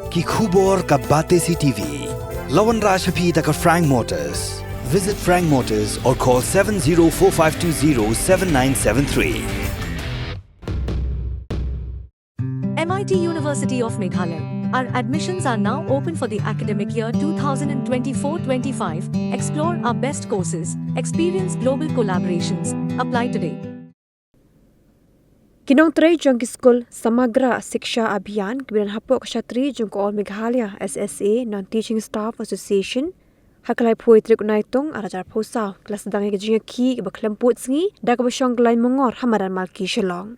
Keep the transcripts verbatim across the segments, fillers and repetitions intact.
Ki khubor ka Batesi TV. La wanrah sha phi da ka Frank Motors. Visit Frank Motors or call seven zero four five two zero seven nine seven three. M I T University of Meghalaya. Our admissions are now open for the academic year two thousand twenty-four twenty-five. Explore our best courses, experience global collaborations. Apply today. Ki nongtrei jong ki skul Samagra Shiksha Abhiyan kiba don hapoh ka shatri jong ka All Meghalaya S S A Non Teaching Staff Association, ha ka laiphew tarik u Naitung ar hajar arphew saw, ki la sdang ïa ka jingïakhih kaba khlem pud sngi da kaba shong ka lain mongor ha madan Malki Shillong.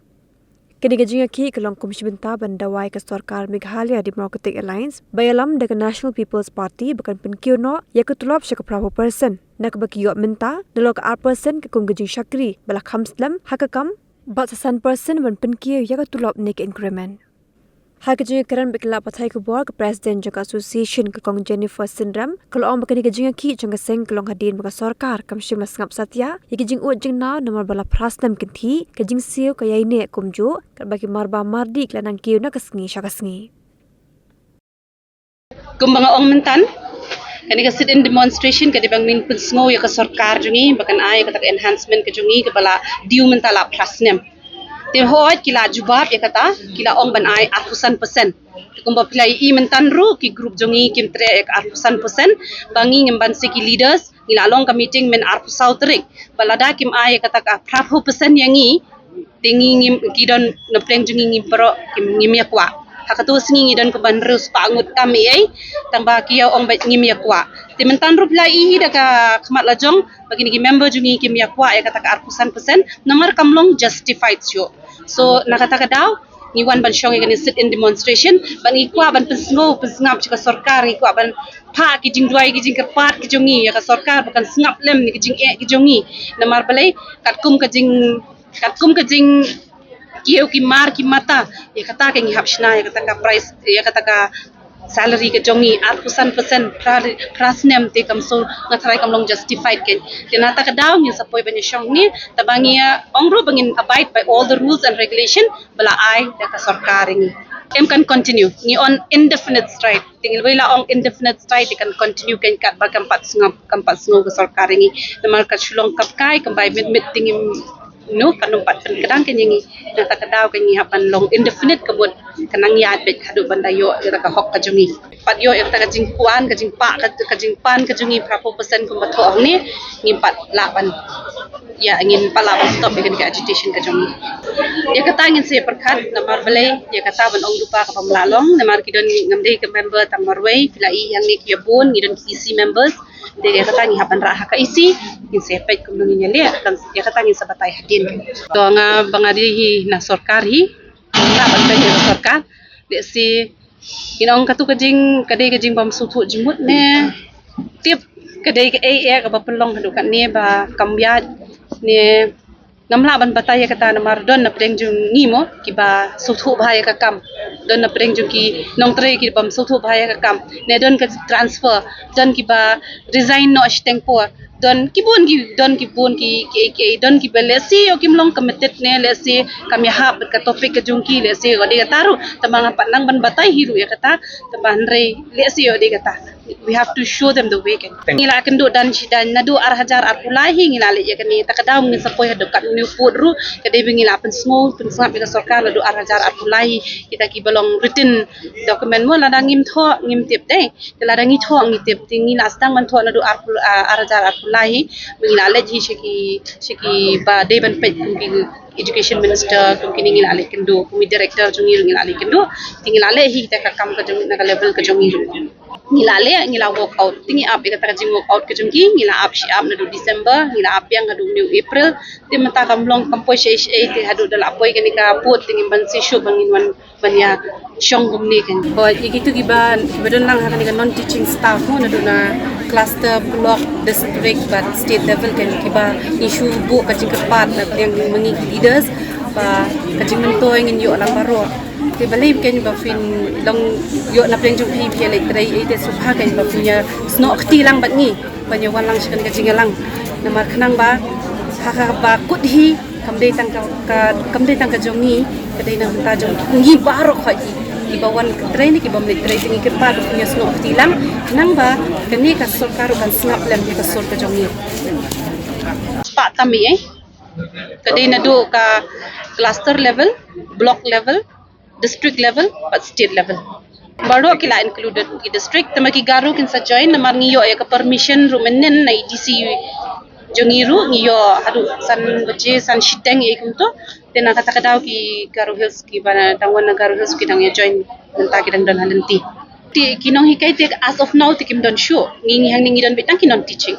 Kane ka jingïakhih ka long kum shi bynta ban dawa ïa ka sorkar Meghalaya Democratic Alliance ba ïalam da ka National People's Party ba kan pynkiew noh ïa ka tulop sha ka phraphew percent na kaba ki ïoh mynta, nalor ka ar percent ka kum ka jingshakri ba la kham slem ha ka kam, bad sa san percent ban pynkiew ïa ka tulop ne ka increment. Ha ka jingïakren bad ki lad pathai khubor, ka President jong ka Association, ka Kong Jennifer Synrem, ka la ong ba kane ka jingïakhih jong ka seng ka long hadien ba ka sorkar kam shym la sngap satia ïa ki jingud jingnaw namar ba la phra snem kynthih, ka jingsiew ka ïaineh kumjuh, katba ki marbam mardih ki la nang kiew na ka sngi sha ka sngi. Kumba nga ong mynta, kane ka sit-in demonstration ka dei ba ngin pynsngew ïa ka sorkar jong ngi ba kan ai ïa kata ka enhancement ka jong ngi kaba la due mynta la phra snem. Te hooid ki la jubab ïa kata, ki la ong ban ai arphew san percent. Te kumba phi la ïohi mynta ruh ki group jong ngi kim treh ïa ka arphew san percent, ba ngi ngim ban sa ki leaders, ngi la long ka meeting myn arphew saw tarik. Ba lada kim ai ïa kata ka phraphew percent ïa ngi, te ngi ngim, ki don na pdeng jong ngi ngim baroh, ngim, ngim ïa kwah. Ha kato ka sngi ngi don kumba hynriew spah ngut tam ei ei, tang ba ki ïa ong ba ngim ïa kwah. Te mynta ruh phi la ïohi da ka khmat la jong ba kine ki member jong ngi kim ïa kwah ïa kata ka arphew san percent, namar kam long justified shuh. So na kata ka daw ngi wan ban shong ïa kane sit-in demonstration, ban ngi kwah ban pynsngew pynsngap sha ka sorkar, ngi kwah ban phah ki jingduwai ki jingkyrpad ki jong ngi ïa ka sorkar ba kan sngap lem ïa ki jingeh ki jong ngi. Namar balei, katkum ka jing, katkum ka jingkiew ki mar ki mata, ïa kata ka ngi hap shna ïa kata ka price, ïa kata ka salary ka jong ngi, arphew san percent phra, phra snem te kam shu, nga tharai kam long justified kein. Te na kata ka daw ngin sa poi ban ïa shong ngi, tang ba ngi ong ruh ba ngin abide by all the rules and regulation ba la ai da ka sorkar ïa ngi. Em kan continue, ngi on indefinite strike. Te ngi lawei la ong indefinite strike, te kan continue kein katba kam pat sngew, kam pat sngew ka sorkar ïa ngi. Namar ka shu long kap kai, kam bai mit mit te ngim, no, kan ym pat pynkdang kein ïa ngi. Na kata ka daw kein ngi hap ban long indefinite, ka mut ka nang ïaid beit haduh ban da ïoh ïa ka hok ka jong ngi. Pat ïoh ïa kata ka jingpan, ka jingpah, ka, ka jingpan ka jong ngi phraphew percent kumba thoh hangne, ngim pat lah ban, ïa, ngin pat lah ban stop ïa kane ka agitation ka jong ngi. Ïa kata ngin sa pyrkhat, namar balei, ïa kata ban ong lypa kaba ym lah long, namar ki don, ngam dei ka member tang marwei, phi la i hangne ki ïa bun, ngi don ki E C members, te ïa kata ngi hap ban rah ha ka E C, ngin sa peit kumno ngin ïa leh, ïa kata ngin sa batai hadien. To nga ba nga dei hi na sorkar hi, nga ban peit ïa ka sorkar, lehse ngin ong katu ka jing, ka dei ka jingbym sngewthuh jingmut ne tip ka dei kaei kaei kaba pynlong haduh katne ba kam ïaid ne ngam lah ban batai ïa kata namar don na pdeng jong ngi mo kiba sngewthuh bha ïa ka kam, don na pdeng jong ki nongtrei kibym sngewthuh bha ïa ka kam, ne don ka transfer, don kiba resign noh shiteng por, don ki bun ki, don ki bun ki, ki, ki, don kiba lehse ïoh kim long committed ne lehse kam ïahap bad ka topic ka jong ki, lehse ïoh dei kata ruh, tang ba ngam pat nang ban batai hi ruh ïa kata, tang ba hynrei lehse ïoh dei kata. We have to show them the way kan. Ngi la kynduh dang shi dang naduh ar hajar arphew lai hi ngi la leh ïa kane, ta ka daw ngin sa poi haduh katne pud ruh, ka dei ba ngi la pynsngew pynsngap ïa ka sorkar naduh ar hajar arphew lai hi, kita kiba long written document mo, lada ngim thoh ngim tip dei. Te lada ngi thoh ngi tip, te ngi la sdang ban thoh naduh arphew, ah, ar hajar arphew lai hi, ba ngi la leit hi sha ki, sha kiba dei ban peit kum ki education minister, kum kine ngi la leit kynduh, kum ki director jong ngi ruh ngi la leit kynduh, te ngi la leh hi te ka kam ka jong ngi na ka level ka jong ngi ruh. Ngi la leh, ngi la work out, te ngi ap ïa kata ka jing work out ka jong ki, ngi la ap shi ap naduh December, ngi la ap biang haduh une u April, te mynta kam long kam poi shaei shaei, te haduh da la poi kane ka pud, te ngim ban shisha ba ngin wan ban ïa shong kumne kan. Ba ïa kitu kiba, kiba don lang ha kane ka non teaching staff mo, naduh na cluster, block, district bad state level kan, kiba ngi shu buh ka jingkyrpad na pdeng ma ngi ki leaders ba ka jingmyntoi ngin ïoh lang baroh. Te balei kan ba phin long ïoh na pdeng jong phi, phi ïa leit trei ei te sngewbha kan ba phin ïa snoh kti lang bad ngi. Ban ïa wan lang sha kane ka jingïalang. Namar khnang ba ha kaba kut hi kam dei tang ka, ka, kam dei tang ka jong ngi, ka dei na bynta jong ngi baroh khoit hi. Kiba wan trei ne kibym leit trei, te ngi kyrpad ba phin ïasnoh kti lang, nangba kane ka sorkar ruh kan sngap lem ïa ka sur ka jong ngi. Spah tam ei ei. Ka dei naduh ka cluster level, block level, district level bad state level. Baroh ki la included ki district, te ma ki Garo kin sa join namar ngi ïoh ïa ka permission ruh mynnin na i D C jong ngi ruh, ngi ïoh haduh san baje, san shiteng ei kumto. Te na kata ka daw ki Garo Hills, kiba dang wan na Garo Hills ki dang ïa join, mynta ki dang don ha lynti. Te ki nonghikai te as of now te kim don shuh. Ngi, ngi hangne ngi don beit tang ki non teaching.